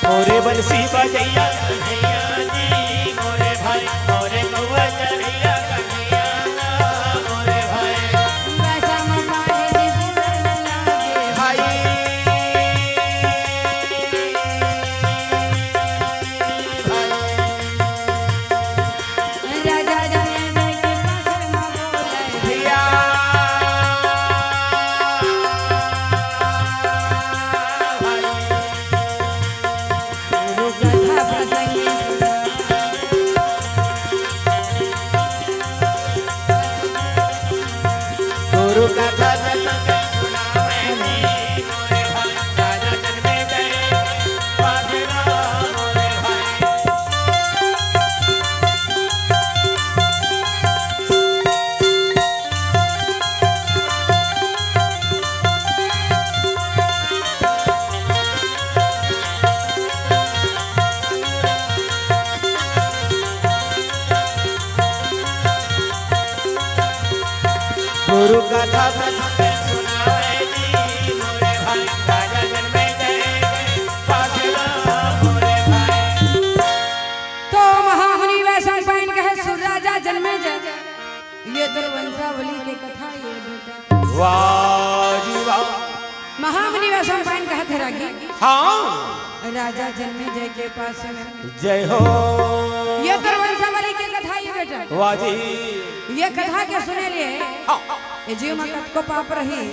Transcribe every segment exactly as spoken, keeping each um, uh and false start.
मोरे बंसी बजैया कन्हैया जी, मोरे भाई, मोरे कौआ चरैया कन्हैया ना, मोरे भाई। भाई, भाई। राजा जन्मेजय के पास म बोले। भैया, भाई। गुरु कथा प्रसंग में सुना। गुरु कथा प्रसंग में सुनावे जी, मोरे भाई, राजा जन्मेजय, बाबेला मोरे भाई। गुरु कथा प्रसंग सुनावे जी, मोरे भाई, राजा जन्मेजय, बाबेला मोरे भाई। तो महामुनि वैशंपायन कहे, सुर राजा जन्मेजय, ये तोर वंशावली के कथा ये बेटा। वाह जी वाह। महामुनि वैशंपायन कहत हे रागी। हाँ। राजा जन्मेजय के पास में। जय हो। ये तोर वंशावली के कथा ये बेटा। वाह जी। ये कथा के सुने ले। हाँ। ये जीव में कतको पाप रही।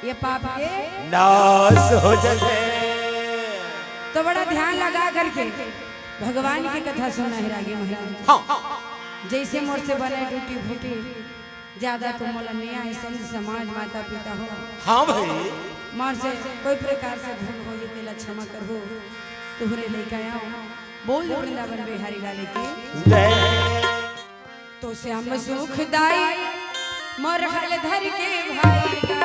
ये पाप के नाश हो जाथे। तो बड़ा ध्यान लगा करके भगवान की कथा सुनना हे रागी महाराज। हाँ। जैसे मोर से बने टूटी फूटी, ज्यादा तो मोला नइ आए, संत समाज, माता पिता हो। हाँ भाई। मोर से कोई प्रकार से भूल होही, तेला क्षमा करहू। तुहरे लइका आंव। बोल दे वृंदावन बिहारी लाल की। जय। तो श्याम सुखदाई मोर हल धर के भाई का।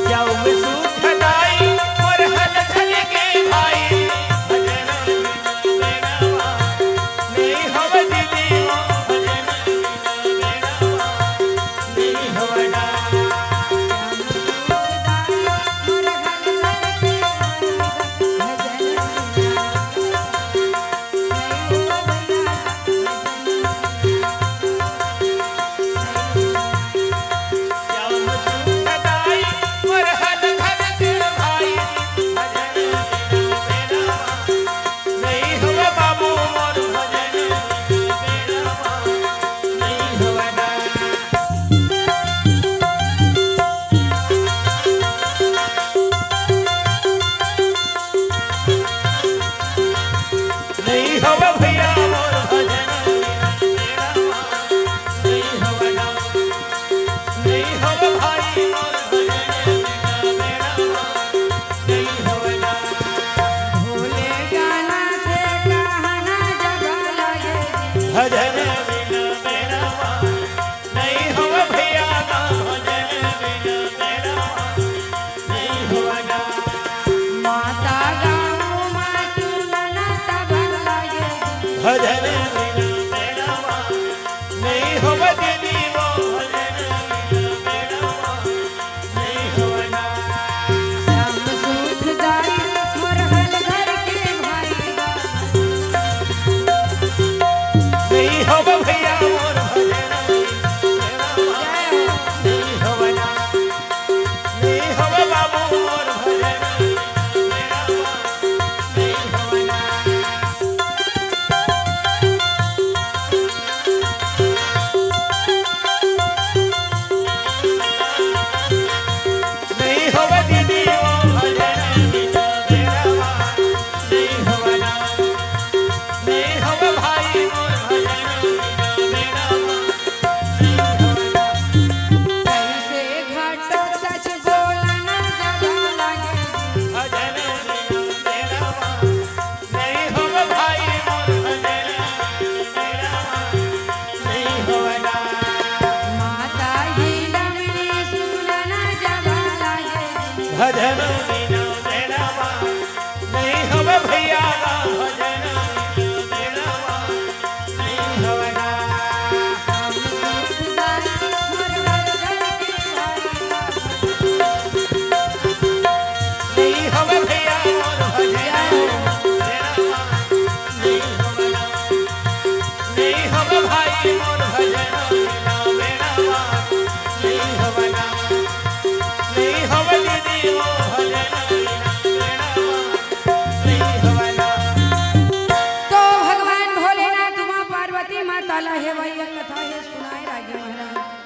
श्याम सुखदाई मोर हल धर के भाई, भजन नहीं हव दीदी, भजन नहीं हव ना।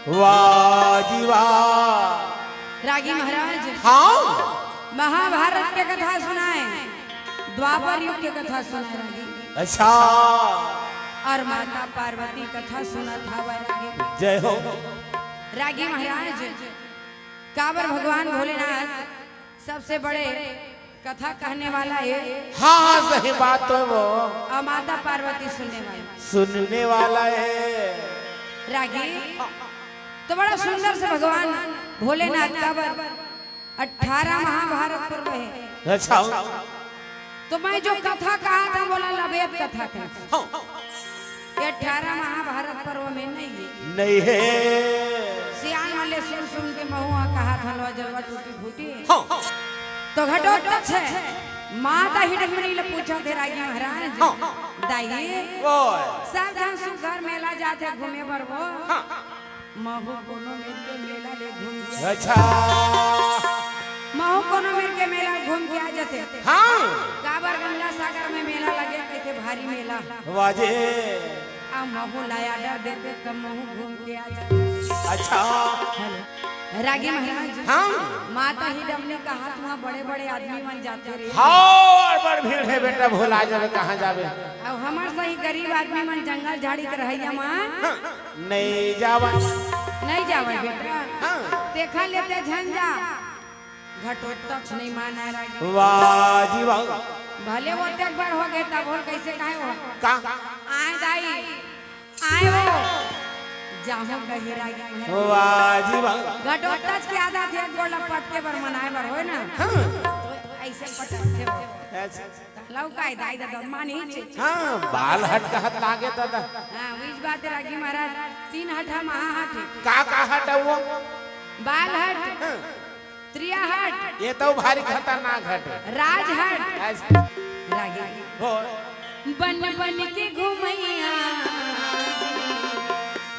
वाह जी वाह। रागी महाराज, हाँ। महाभारत के कथा सुनाए, द्वापर युग के कथा सुनाए रागी। अच्छा। और माता पार्वती कथा सुनात हवय रागी। जय हो। रागी महाराज, काबर भगवान भोलेनाथ सबसे बड़े कथा कहने वाला है। हाँ, हाँ, सही बात तो वो। और माता पार्वती सुनने वाला। सुनने वाला है। रागी, तो बड़ा सुंदर से भगवान भोलेनाथ काबर अठारह महाभारत पर्व है। अच्छा। तो मैं जो कथा कहा था, बोला लबेद कथा कहा। हाँ। ये अठारह महाभारत पर्व में नहीं है। नहीं है। सियान वाले सुन सुन के महुआ कहा था, लो जलवा टूटी फूटी। हाँ। तो घटोत्कच है, माता हिडमनी ले पूछा थे रागी महाराज। हाँ। दाई, वो। सब झन सुघर मेला जाथे घूमे बर वो। हाँ। महू कोनो मेर के मेला ले घूम के। अच्छा। महू कोनो मेर के मेला घूम के आ जाते। हाँ। काबर गंगा सागर में मेला लगे, कहिथे भारी मेला। वाजे। आ महू ला order देते तब महू घूम के आ जाते। अच्छा। हेलो। रागी महाराज। हाँ। माता हिडमनी कहा तुहा बड़े बड़े आदमी मन जाते रे। हाँ, और बड़ भीड़ है बेटा, भुला जावे कहाँ जावे। अब हमर सही गरीब आदमी मन जंगल झाड़ी के रहैया मन। हाँ। नहीं जावन। नहीं जावन बेटा। हाँ। देखा लेते झन जा। घटोत्कच नहीं माना रागी। वाह जी वाह। भले वो ते एक बार हो गए तब बोल कैसे कहे हो। का? आए दाई, आए हो। जाहूं कही रागी महाराज। वाह जी वाह। घटोत्कच के आदत है एक गोड़ ला पटके बर मनाए बर होय ना। हाँ। तो ऐसे पटकते हो। अच्छा। लौकाय दाई ददा मानही छे। हाँ, बाल हट कहत लागे ददा। हाँ, वहीच बात है रागी महाराज। तीन हट हा, महा हट है। का का हट है वो? बाल हट, हाँ। त्रिया हट। ये तो भारी खतरनाक हट है। राज हट। अच्छा। रागी। हो। बन बन के घुमैया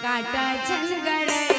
काटा झन गड़ैया।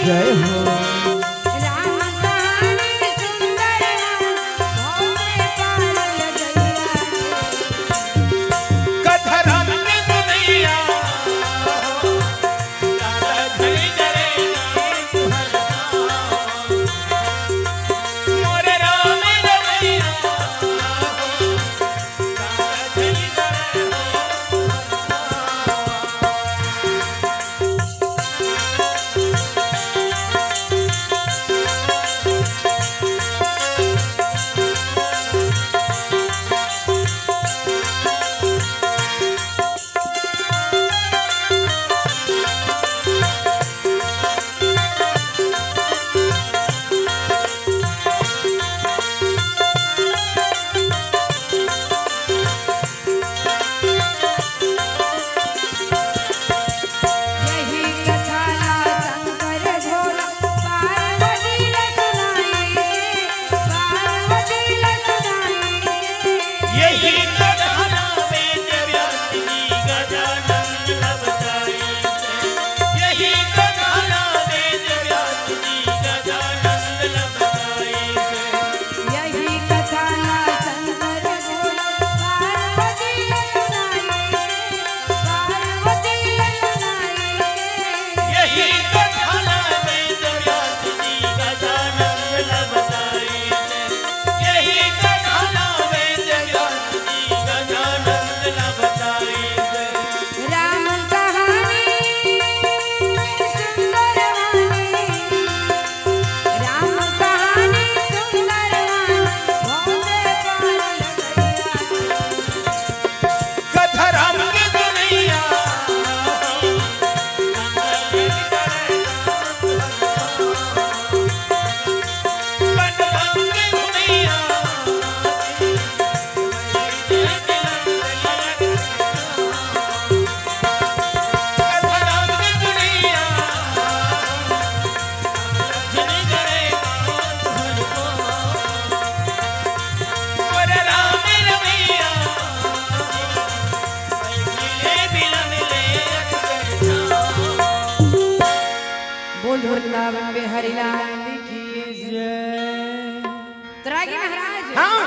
जय हो। बोल वृंदावन बिहारी लाल की जय। त रागी महाराज, हाँ।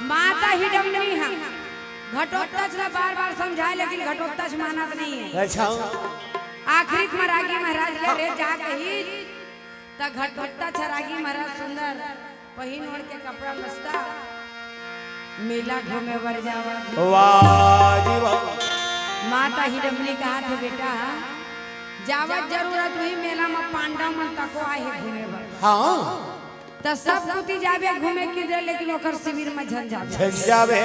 माता हिडमनी हा घटोत्कच ला बार बार समझाए, लेकिन घटोत्कच मानत नहीं है। अच्छा। आखिरी में रागी महाराज ले रे जा कही, त घटोत्कच रागी महाराज सुंदर पहिन ओढ़ के कपड़ा मस्ता मेला घूमे बर जावत हे। वाह जी वाह। माता हिडमनी कहा थे, बेटा, जावत जरूर हे तुही मेला में, पांडव मन तको आए हे घूमे बर। हाँ। त सब कुती जाबे घूमे किधर, लेकिन ओकर शिविर में झन जाबे। झन जाबे।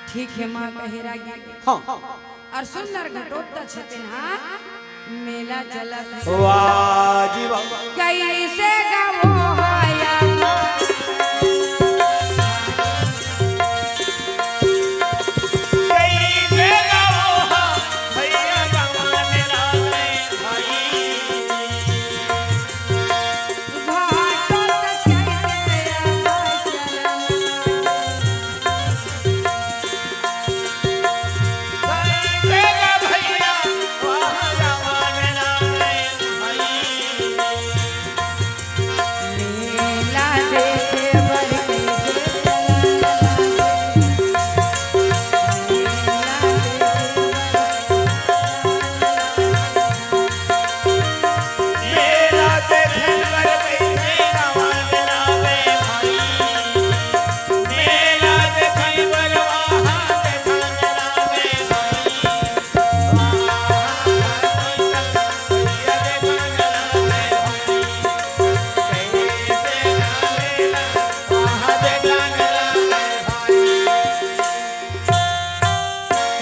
ठीक है माँ, कहे रागी। हाँ। अउ सुंदर घटोत्कच हे तेन हा मेला चलत हे। वाह जी वाह। कैसे गवो हया। कैसे गवो हा, भैया गवाने लागे भाई। घटोत्कच कैसे आवा चलना।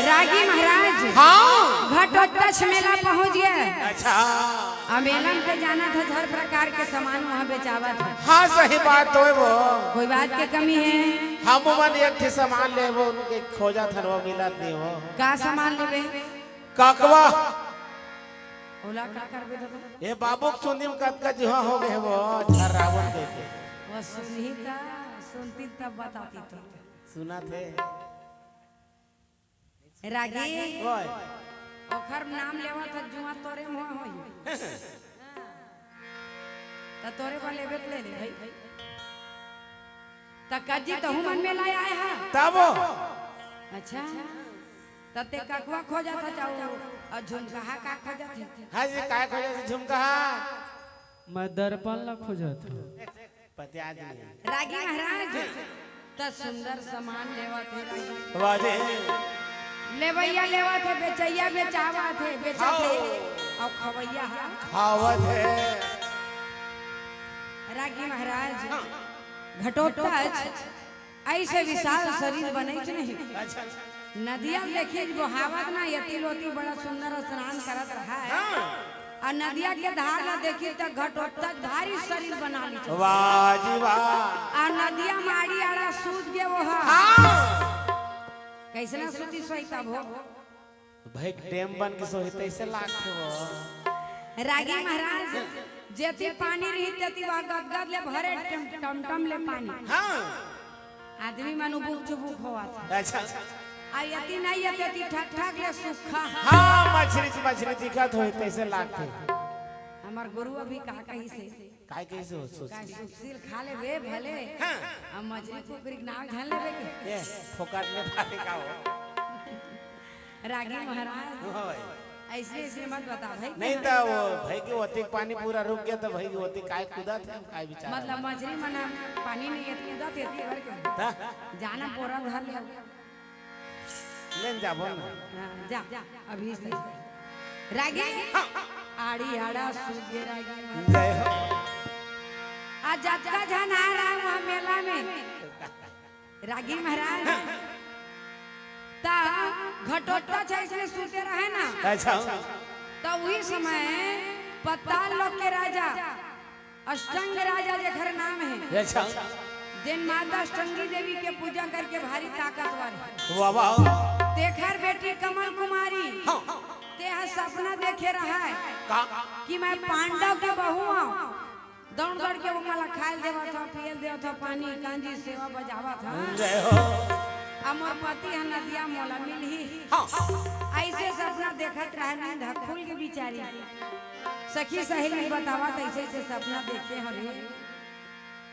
रागी महाराज, हाँ। घटोत्कच मेला पहुंच गए। अच्छा। अब मेला में तो जाना था, हर प्रकार के सामान वहाँ बेचावत हे। हाँ, सही बात तो हे वो। कोई बात के कमी हे? हम मन एक ठे सामान लेबो, उनके खोजत हन, वो मिलत नहीं वो। का सामान लेबे? ककवा। ओला का करबे दादा? ये बाबू के सुनी में कतका जुहा हो गए वो, झर्रावन के। वो सुनही ता, सुनती तब बताती तो। सुनत हे। रागी। ओए। ओखर नाम लेवत ह, जुआ तोरे मुंह होई। त तोरे बर लेबे त ले ले भाई। त कज्जी तहू मन मेला आए हा? तब। अच्छा। त ते ककवा खोजत ह चाऊ, अउ झुमकाहा का खोजत हे? हाँ जी, काय खोजत हे झुमकाहा? मैं दर्पण ला खोजत हूँ। पत्याज नहीं। रागी महाराज, त सुंदर सामान लेवत हे रागी। वाह जी। लेवैया लेवत हे, बेचैया बेचावत हे, बेचत हे। हाओ। अउ खवैया हा? खावत हे। रागी महाराज, हाँ। घटोत्कच ऐसे विशाल शरीर बनैच नहीं। अच्छा। नदिया देखिए, बोहावत ना, यति लोती बड़ा सुंदर स्नान करत रहा है। हाँ। अउ नदिया के धार ला देखिए, त घटोत्कच भारी शरीर बना ली। वाह जी वाह। अउ नदिया माड़ी आड़ा सूत गे वो हा। हाँ। कैसना सूती सोई तब हो? भाई, डेम बन के सोही तैसे लागथे वो। रागी महाराज, जेती पानी रही, तेती वह गदगद ले भरे टम-, टमटम ले पानी। हाँ। आदमी मन उबुक चुबुक होवत हे। अच्छा। अउ यती नहीं, यती ठक ठक ले सूखा। हाँ, मछरी, मछरी दिखत होही, तैसे लागथे। हमर गुरु अभी का कहिसे? काय कहिसे हो, सोच? काय सुशील खा लेबे भले। हाँ। अउ मछरी कुकरी के नाव झन लेबे के? ये, फोकट ले पानी का हो? रागी महाराज, हाँ भाई। ऐसे, ऐसे मत बता भाई। नहीं त वो भाई के ओतिक पानी पूरा रुक गया, त भाई के ओतिक काय कूदत हे, काय विचार हे? मतलब मछरी मन पानी नहीं हे, कूदत हे, तेवर के। त? जाना बोरा धर ले। लेन जाबो ना। हाँ, जा, अभी से। रागी? हाँ। आड़ी आड़ा सूत गे रागी। जय हो। आ जतका झन आ रहा है वहाँ मेला में। रागी महाराज, त घटोत्कच ऐसने सूते रहे ना। अच्छा। त उही समय पताल लोक के राजा अष्टंग राजा जेखर नाम हे, अच्छा। जेन माता अष्टंगी देवी के पूजा करके भारी ताकतवर हे। वाह, वाह। तेखर बेटी कमल कुमारी, हाँ। तेहा सपना देखे रहा है का? कि मैं पांडव के बहू हूँ। दौड़ दौड़ के वो मला खाए देवत ह, पिए देवत ह, पानी कांजी सेवा बजावत ह। जय हो। अउ मोर पति ह नदिया मोला मिलही। हाँ। ऐसे सपना देखत रहे, नींद ह खुल के बिचारी। सखी सहेली बतावत, ऐसे ऐसे सपना देखे हरी,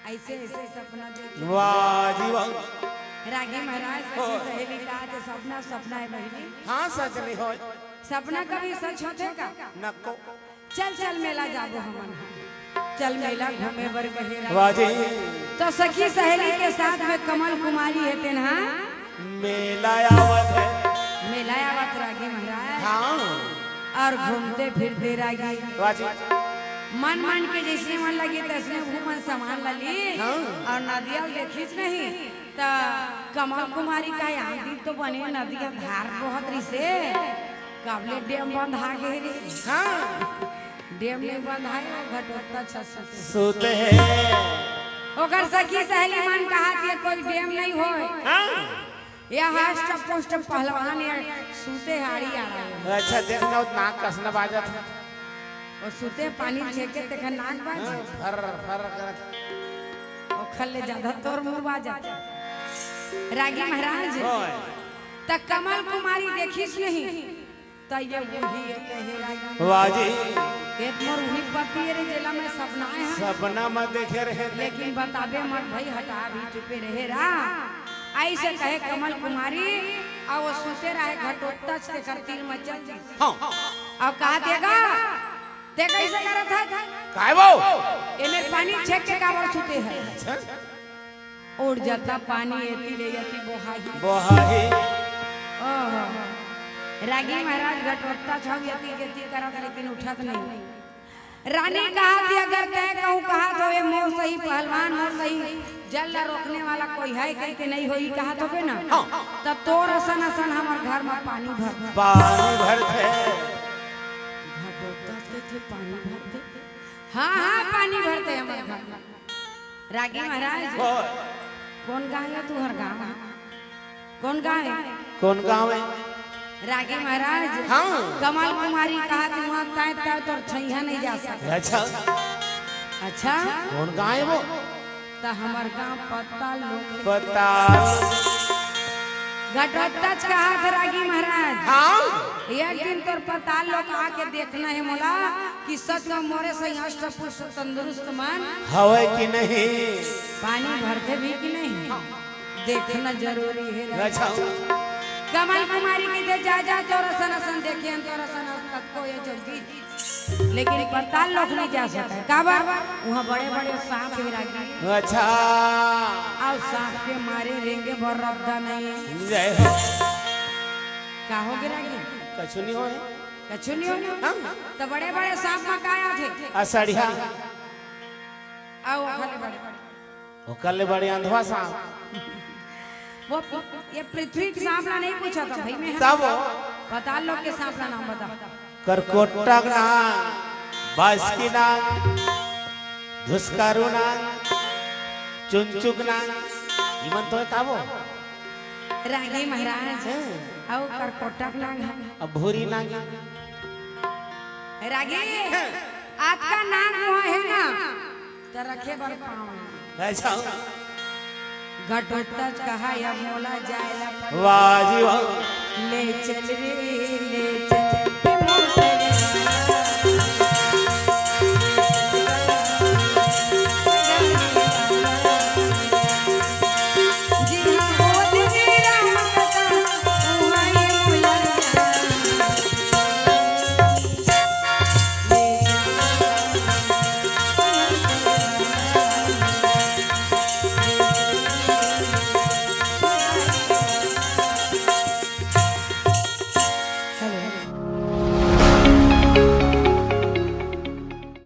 ऐसे ऐसे सपना देखे। वाह जी वाह। रागी महाराज, सखी सहेली का तो सपना सपना है बहिनी। हाँ, सच नहीं होय। सपना कभी सच होथे का? नको। चल चल मेला जाबो हमन, चल मेला घूमे बर कहे रागी। वाह जी। तो सखी सहेली के साथ में कमल कुमारी हे तेन हा मेला आवत हे। मेला आवत रागी महाराज। हाँ। और घूमते फिरते रागी। वाह जी। मन मन के जैसने मन लगे तैसने घूमन सामान ला ली। हाँ। और नदिया ल देखिस नहीं त कमल कुमारी का यहाँ दिन तो बने नदिया धार बहुत रिसे। कबले डेम बंधा गे रे। हाँ। डेम नहीं बंधाए, वो घटोत्ता छत सुते। सुते हे। ओकर सखी सहेली मन कहा कि कोई डेम नहीं होय। हाँ। यह हष्ट पुष्ट पहलवान ये सूते हाड़ी आ रहा है। अच्छा, देख ना, नाक कसना बाजत हे। वो सूते पानी छेके तेखर नाक बाजे। हाँ, फर फर करत। ओखर ले ज्यादा तोर मुंह बाजत। रागी महाराज, होय। त कमल कुमारी देखिस नहीं, त ये वही ये कहे रागी। वाह जी। ये तो मोर वही पति रे, जेला मैं सपना है। सपना में देखे रहे। लेकिन बताबे मत भाई, हटा भी चुपे रहे रा। ऐसे कहे कमल कुमारी, और वो सुते रहे घटोत्कच तेकर तीर में चल दी। हाँ। और कहा देगा, ते कैसे करत है? काय वो? ये मेरे पानी छेक के काबर सुते है? अच्छा। उड़ जाता पानी एती ले जाती बोहाही। बोहाही। ओहो। रागी महाराज घटोत्कच हव यती यती करत लेकिन उठत नहीं। रानी कहा थी, "अगर तय कहूँ कहा तो ये मोर सही पहलवान, मोर सही जल ला रोकने वाला कोई है कह के नहीं होई कहा तो बे ना।" हाँ। तब तोर असन असन हमर घर में पानी भर। पानी भरथे। घटोत्कच कहिथे पानी भरथे। हाँ, हाँ, पानी भरथे हमर घर में। रागी महाराज, बोल। कौन गाँव है तुहर गाँव है? कौन गाँव है? कौन गाँव है? रागी महाराज, हाँ। कमल कुमारी कहा थी वहाँ ताय ताय तोर छैया नहीं जा सकता। अच्छा। अच्छा? कौन गाँव है वो? त हमर गाँव पताल लोक। पताल। घटोत्कच कहा थी रागी महाराज। हाँ। एक दिन तोर पताल लोक आके देखना है मोला कि सच में मोरे सही हष्ट पुष्ट तंदुरुस्त मन हवय कि नहीं? पानी भरथे भी कि नहीं? देखना जरूरी है। अच्छा। कमल कुमारी कहिथे, "जा, जा, तोर असन असन देखे हन, तोर असन असन कतको ये जोगी।" लेकिन पताल लोक नहीं जा सकता। काबर? वहाँ बड़े-बड़े सांप हे रागी। अच्छा। अउ सांप के मारे रेंगे बर रद्दा नहीं। जय हो। का होगे रागी? कछु नहीं होय। कछु नहीं होय ना? हाँ। त बड़े-बड़े सांप में का आथे? असड़िया। अउ ओखर ले बड़े। ओकर ले बड़े अंधवा सांप। वो प-, ये पृथ्वी के सांप ला नहीं पूछा था भाई मैं। तब वो? पताल लोक के सांप ला नाम बता। करकोटक नांग, बासकी नांग, धुसकारू नांग, चुनचुक नांग, इमन तो का वो? रागी महाराज, हैं? अउ करकोटक नांग है। अब भूरी नांग। रागी, हैं? आतका नांग मुहा है ना? त रखे बर पाँव नहीं। अच्छा। घटोत्कच कहा, "अब मोला जाए ला पड़ही।" वाह जी वाह। ले चल रे, ले